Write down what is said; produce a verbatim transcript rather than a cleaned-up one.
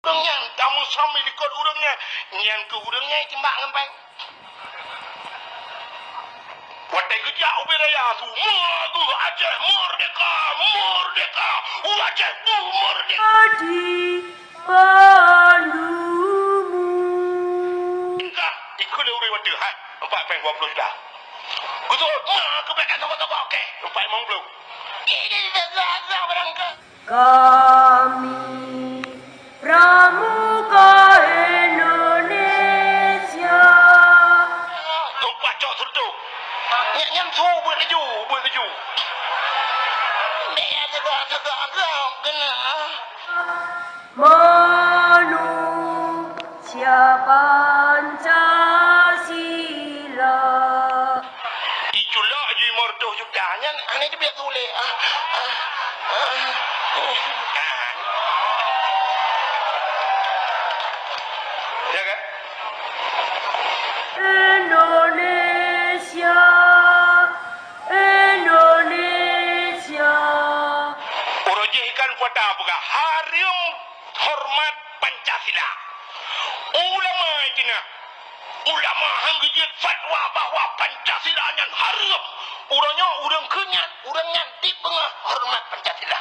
Ureuëng nyan, tameusom likot ureuëng nyan. Nyan keuh ureuëng nyan jitimbak ngon péng. Watée geujak ubé raya su, "Merdeka! Aceh merdeka! Merdeka! Aceh merdeka!" Di Bandung. Ka, ikut lé ureuëng watée, hai, empat péng dua puluh juta. Betul, ma, keubekan toko-toko, oke, empat limong puluh. Ini dah gagah barang ke? Kami Pramuka Indonesia. Tumpah cok seruduk. Nyak nyan su buet laju, buet laju. Bèk ya tegak-tegak agam kena. Manusia Pancasila. Iculok ju lima ratus juta nyan, hana teubiet tuléh. Ah, ah, ah, ah. Ya kan? Indonesia, Indonesia. Uroe jih kan kota peugah hareuem hormat Pancasila. Ulama itu nah, ulama han geujeuet fatwa bahwa Pancasila nyan hareuem. Uroe nyoe ureuëng keu nyan, ureuëng nyan tiep beungoh hormat Pancasila.